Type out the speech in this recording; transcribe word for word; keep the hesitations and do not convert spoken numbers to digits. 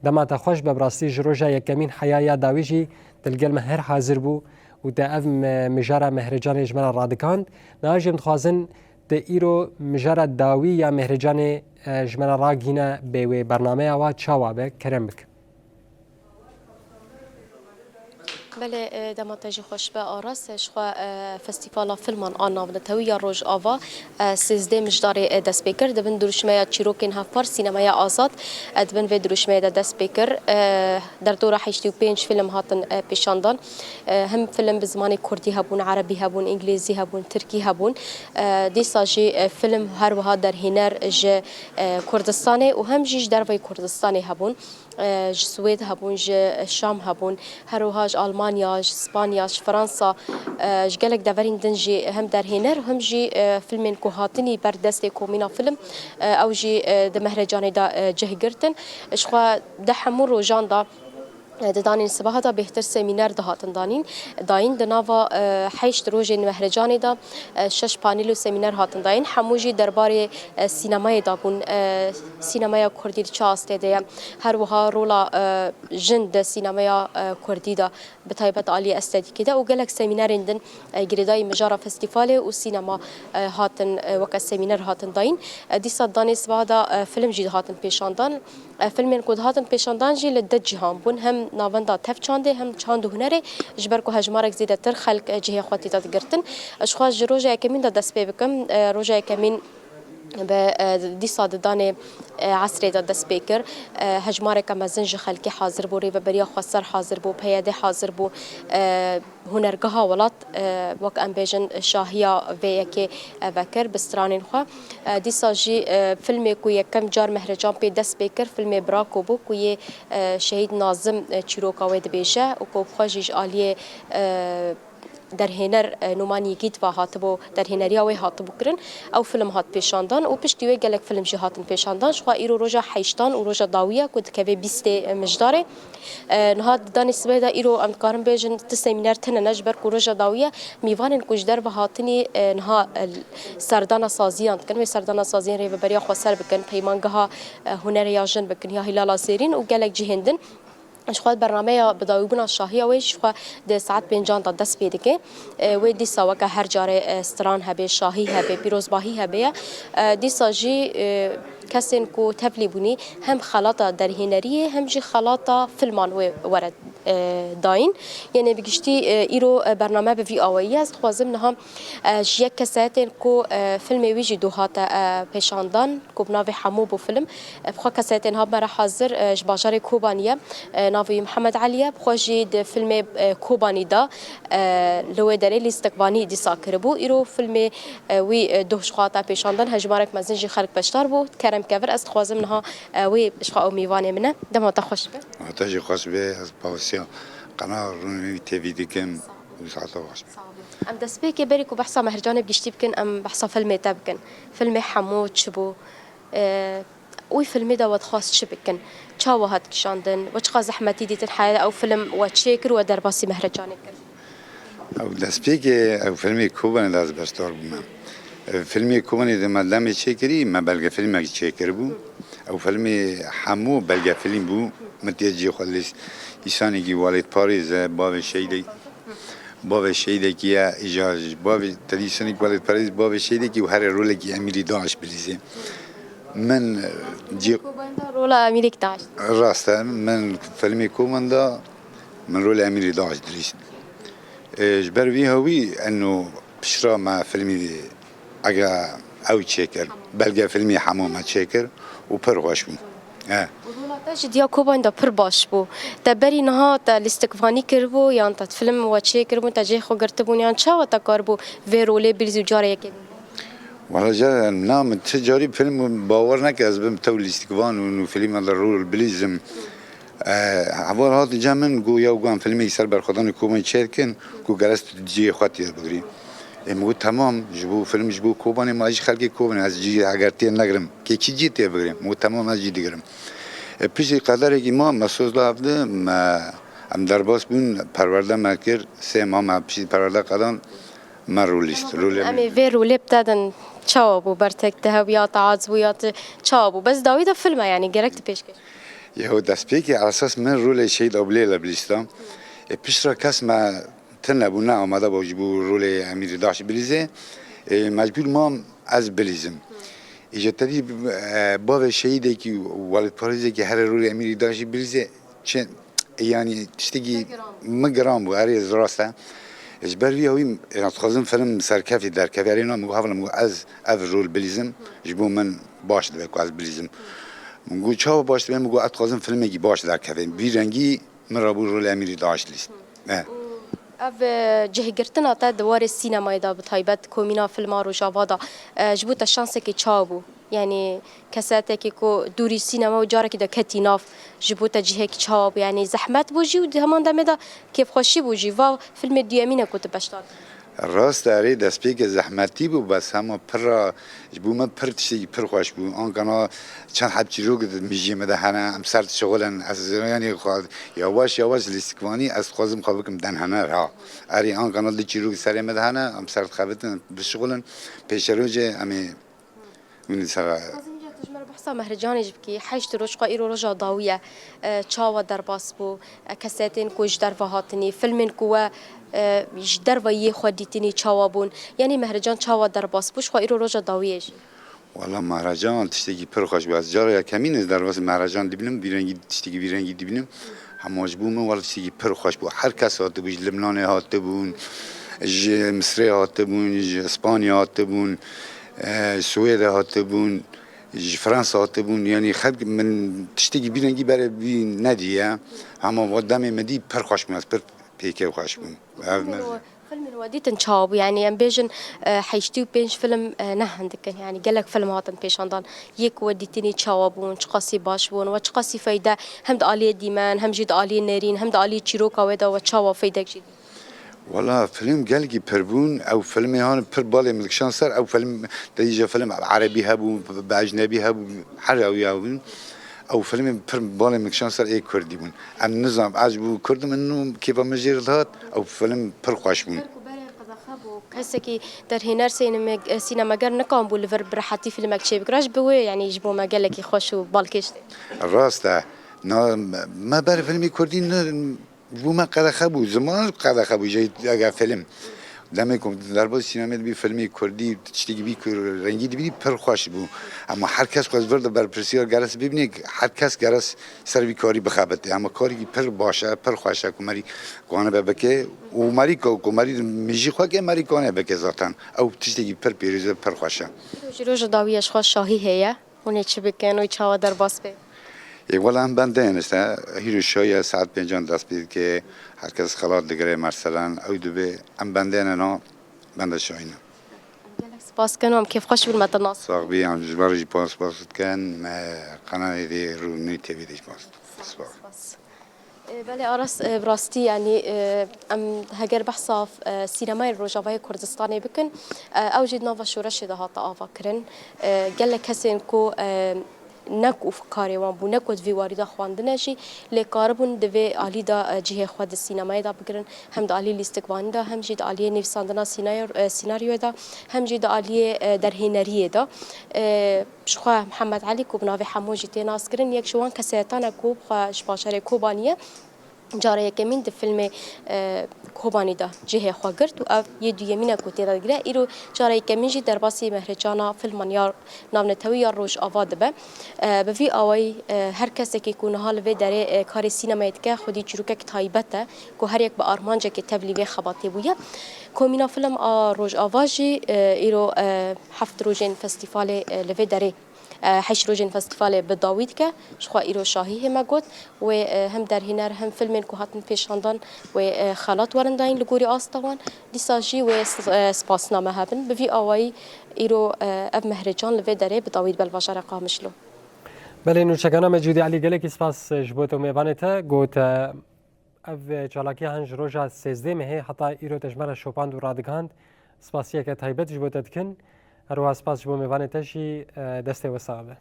Dema te xweş be, bi rastî ji roja yekemîn heya ya dawî jî tu li gel me her hazir bû û te ev mi-, mijara Mehrecanê ji me re radikand. Niha jî em dixwazin tu îro mijara dawî ya Mehrecanê, e, ji me re ragihîne bê wê bernameya wa çawa be, kerem bike. Belê, e, dema te jî xweş be Aras. E, ji xwe, e, Festîvala Filman a Navnetewî ya Rojava, e, sêzdeh mijdarê, e, dest pê kir. Di bin dirûşmeya Çîrokên Hevpar Sînemeya Azad, e, di bin vê dirûşmeyê de dest pê kir. E, derdora heştê û pênc fîlm hatin, e, pêşandan. E, him fîlm bi zimanê kurdî hebûn, erebî hebûn, îngilîzî hebûn, tirkî hebûn. E, dîsa jî, e, fîlm her wiha derhêner ji, e, Kurdistanê û hem jî ji derveyî Kurdistanê hebûn. E, ji Swêd hebûn, ji Şam hebûn, her wiha ji Almanya, ji Spanya, ji Fransa, e, ji gelek deverên din jî hem derhêner û hem jî, e, fîlmên ku hatinî ber destê Komîna Fîlm, e, ew jî, e, di Mehrecanê de, e, cih girtin. Ji xwe di hemû rojan de, e, di danên sibaha de bêhtir semîner dihatin danîn, dayîn. Di nava, e, heşt rojên Mehrecanê de, e, şeş panel û semîner hatin dayîn. Hemû jî derbarê, e, sînemayê de bûn. E, sînemaya kurdî li çi astê de ye? Her wiha rola, e, jin di sînemeya, e, kurdî de, bi taybet aliyê estetîkê de û gelek semînerên din, e, girêdayî mijara festîvalê û sînema, e, hatin, e, weke semîner hatin dayîn. E, dîsa danê sibaha de, e, film jî dihatin pêşandan. E, filmên ku dihatin pêşandan jî li du cîhan bûn, hem navenda tev çandê hem çand û hunerê, ji ber ku hejmarek zêdetir xelk, e, cihê xwe tê de digirtin. E, ji xwe ji roja yekemîn de dest pê bikim. E, roja yekemîn bi, e, dîsa di danê, e, esrê de dest pê kir. E, hejmareke mezin ji xelkê hazir bû, Rêveberiya Xweser hazir bû, P Y D hazir bû, e, hunergeha welat, e, wek em bêjin şahiya vê yekê, e, vekir bi stranên xwe. E, dîsa jî, e, filmê ku yekem car Mehrecan pê dest pê kir, filmê Brako bû ku yê, e, Şehîd Nazim, e, çîroka wê dibêje û ku bi xwe jî ji aliyê, e, derhêner, e, Numan Yigît ve hatibû, derhêneriya wê hatibû kirin. Ew film hat pêşandan û piştî wê gelek film jî hatin pêşandan. Ji xwe îro roja heştan û roja dawî ye ku dikeve bîstê, e, mijdarê. E, niha di danê sibê de îro em dikarin bêjin ti semîner tune ne, ji ber ku roja dawî ye, mîvanên ku ji derve hatinî, e, niha, e, serdana saziyan dikin, wê serdana saziyên Rêveberiya Xweser bikin, Peymangeha, e, Hunerê ya Jin bikin ya Hîlala Zêrîn û gelek cihên din. Ji xwe bernameya bidawîbûna şahiya wê ji xwe di saet pêncan de dest pê dike. E, wê dîsa weke her carê, e, stran hebe, şahî hebe, pîrozbahî hebe ye. E, dîsa jî, e, kesên ku tevlî bûnî hem xelata derhêneriyê hem jî xelata filman wê were, e, dayîn. Yenê bi giştî, e, îro, e, bername bi vî awayî ye. Ez dixwazim niha, e, ji yek kesayetên ku, e, filmê wî jî dû hate, e, pêşandan, ku bi navê Hemû bû film. E, bi xwe kesayetên hat me re hazir, e, ji bajarê Kobanî ye. E, navê wî Mihemed Elî ye. Bi xwe jî di filmê, e, Kobanî de, e, li wê derê lîstikvanî dîsa kiribû. Îro filmê, e, wî, e, doh ji xwe hate pêşandin. Hejmarek mezin jî xelk beşdar bû. Kerem kevir, ez dixwazim niha, e, wê ji xwe ew mîvanê min e. Dema te xweş be. Te jî xweş be, ez pawisiya qena rûnî tevî dikim û saeta baş be. Em destpêkê berî ku behsa Mehricanê bi giştî bikin, em behsa filmê te bikin. Filmê Hemû çi bû? E, wî filmê de we dixwast çi bikin? Çawa hat kişandin? We çiqa zehmetî dîtin heya ew film we çêkir û we derbasî Mehrecanê kir? Ew destpêkê ew filmê Kobanê de ez beşdar bûme. Ev filmê Kobanê de me demê çêkirî, me belgefilmek çêkiribû. Ew filmê Hemû belgefilm bû. Min tê cihê xwe lîst. Îsanekî welêtparêz e, bavê şehîdek-, bavê şehîdekî ye, îja ji bavê, tedî îsanekî welêtparêz, bavê şehîdekî û herê rolekî emîrî DAIŞ bilîzê. Min, e, cî- Kobanê de rola emîrek DAIŞ. Rast e, min filmê Koban de min rolê emîrê DAIŞ dilîst. E, ji ber vî hewî eno pişra me filmî, ege ew çêkir, belgefilmî Hemû me çêkir û pir xweş bû. E. Û rola te ji diya Kobanê de pir baş bû. Te berî niha te lîstikvanî kiribû yan te film we çêkiribû, te cihê xwe girtibûn yan çawa te karibû vê rolê bilîzî û carê yekê bî? Wala ca, na, min ti carî film bawer neke ez bim tew lîstikvan û nû filma de rol bilîzim. E, heval hat cem min, got, ya got, em filmekî ser berxwedanê Kobanê çêdikin, got, gerek tu cihê xwe tê bigirî. Ê, min got, temam, ji bo film, ji bo Kobanê, ma jî xelkê Kobanê, ez cî heger tê negirim. Kê çi cî tê bigirê? Min got, temam, ez cî digirim. E, piştî qederekî ma, me soz da hevdi, me, em derbas bûn, perwerde me kir, sê ma me piştî perwerde qedan, me rolîst, rolê Em ê vê rolê bi te din, çawa bû? Ber tek te hew ya te aciz bû ya te çawa bû? Bes dawî de film e, yanî gerek tu pêşkêş. Yew destpêkê esas min rolê Şehîd Abdulê li bilîzda. E, piştre kes me tune bû, ne amade bû ji bo rolê Emîrî Daş bilîzê. E, mecbûr mam ez bilîzim. Îja tedî, e, bavê şehîdekî û welatparêzekî here rolê Emîrî Daşî bilîzê çi, yanî tiştekî min giran bû, erê ez rast e. Ji ber vî hewî, e, ez dixwazim film serkefî derkeve, erê na min got, hevala min got, ez ev rol bilîzim, ji bo min baş dibe ku ez bilîzim. Min got, çawa baş dibe? Min got, ez dixwazim filmekî baş derkeve. Vî rengî min rabû rolê Emîrî Daş lîst. E. Ev e, cihgirtina te di warê sînemayê de, bi taybet komîna filma Rojava de, e, ji bo te şansekî çawa bû? Yanî kesetekî ku dûrî sînema û carekî de ketî nav, ji bo te cihekî çawa bû? Yanî zehmet bû jî û di heman demê de kêfxweşî bû jî. Va filmê duyemîn e ku tu beşdar dibî. Rast e, erê destpêkê zehmetî bû, bes hema pir re ji bo me pir tiştekî pir xweş bû. Ankana çend heb çîrok di mijiyê me de hene, em ser dişixulin. Ez yanî xwe yawaş yawaş lîstikvanî ez dixwazim xwe bikim denhener ha. Erê ankana du çîrok serê me de hene, em ser dixebitin, bişixulin. Pêşerojê em ê hûn ê ser Dixwazim îcar tu ji me re behsa Mehricanê jî bikî. Heşt roj xwe îro roja dawî ye. E, çawa derbas bû? E, kesetên ku ji derve hatinî, filmên ku we e, ji derve yê xwe dîtinî çawa bûn? Yanî Mehrican çawa derbas bû? Ji xwe îro roja dawî ye jî. Wela Mehrecan tiştekî pir xweş bû. Ez cara yekemîn ez derbasî Mehrecan dibînim, vî rengî tiştekî vî rengî dibînim. Hema ji bo min wela tiştekî pir xweş bû. Her kes hatibû, ji Limnanê hatibûn, ji Misrê hatibûn, ji Îspanya hatibûn, e, Swêdê hatibûn, ji Fransa hatibûn. Yanî xelk min tiştekî vî rengî berê vî nedîye. Hema va demê min dî pir xweş bûn, ez pir pêkê xweş bûn. Ev me. Filmên we dîtin çawa bû? Yanî em bêjin e, heştê û pênc film e, ne hindik in. Yanî gelek film hatin pêşandan. Yê ku we dîtinî çawa bûn, çiqasî baş bûn, we çiqasî feyde hem di aliyê dîmen, hem jî di aliyê nerîn, hem di aliyê çîroka wê de we çawa feydek jî dît? Wela film gelkî pir bûn. Ew filmê han pir balê min dikişan ser. Ew film te dî jî film erebî hebû, bi ecnebî hebû, her ew ya bûn. Ew filmê pir balê min kişan ser ê kurdî bûn. Em nizam, ez ji bo kurd im, ino kêfa min jê re dihat, ew film pir xweş bûn. Ber ku berê qedexe bû, kesekî derhêner sîneme-, sînemeger nikanbû li vir bi rehetî filmek çêbikira, ji bo wê, yanî ji bo me gelekî xweş û balkêş tê. Rast e. Na, me ber filmê kurdî ne, Ji bo me qedexe bû, ziman qedexe bû, jî eger film. Demê ku derbas sînemê dibî filmê kurdî, tiştekî bî ku rengî dibî pir xweş bû. Ema her kes xwe ji vir de berpirsiyar geres bibîne, her kes geres ser vî karî bixebite. Ema karekî pir baş e, pir xweş e ku merî kanibe bike û merî ku, ku merî mijî xwe ke merî kane bike zaten. Ew tiştekî pir pêrîz e, pir xweş e. Ji roja dawî ye ji xwe şahî heye. Hûn ê çi bikin û çawa derbas bê? Ê wela em bendeyên işte, hîro şaye saet pêncan dest pê dike, herkes xelat digire, merselen, ew dibe, em bendeyên no, bende şayî ne. Gelek spas kin û em kêfxweş bûn me te nas. Sax bî, em ji ber jî spas dikin, me qenalê dê Rûnî T V dê spas. Spas. Belê Aras, e, bi rastî, yanî, e, em heger behsa, e, sînemayê Rojavayê Kurdistanê bikin, e, ew jî di nava şoreşê de hate avakirin. E, gelek kesên ku, e, ne ku karê wan bû, ne ku di vî warî de xwendine jî, lê karibûn di vê alî de, e, cihê xwe di sînemayê de bigirin, hem di alî lîstikvanî de, hem jî di aliyê nivîsandina sînay-, e, sînaryoyê de, hem jî di aliyê, e, derhêneriyê de. E, Ji xwe Mihemed Elî ku bi navê Hemo jî tê naskirin, yek ji wan kesetan e ku bi xwe ji bajarê Kobanî ye. Cara yekemîn di filmê, e, Kobanî de cihê xwe girt û ev yê duyemîn e ku tê de digire. Îro cara yekemîn jî derbasî mehrêcana filman ya navnetewî ya Rojava dibe. E, bi vî awayî, e, her kesekî ku niha li vê derê, e, karê sînemayê dike, xwedî çîrokek taybet e ku her yek bi armancekê tevlî vê xebatê bûye. Komîna Film a Rojava jî, e, îro, e, heft rojên festîvalê, e, li vê derê, e, heşt rojên festîvalê bi dawî dike. Ji xwe îro şahî hê me got. Wê, e, hem derhêner hem filmên ku hatin pêşandan wê, e, xelat werin dayîn li gorî asta wan. Dîsa jî wê s-, e, spasname hebin. Bi vî awayî îro, e, ev mehrêcan li vê derê bi dawî dibe li bajarê Qamişlo. Belê, nûçegana me Cûdî Elî, gelekî spas ji bo te û mêvanê te. Got, e, Ev çalakiya hin ji roja sêzdeh mehê heta îro te ji me re şopand û radigihand. Spasiyeke taybet ji bo te dikin. Her wiha spas ji bo mêvanê te jî, e, destê we sax be.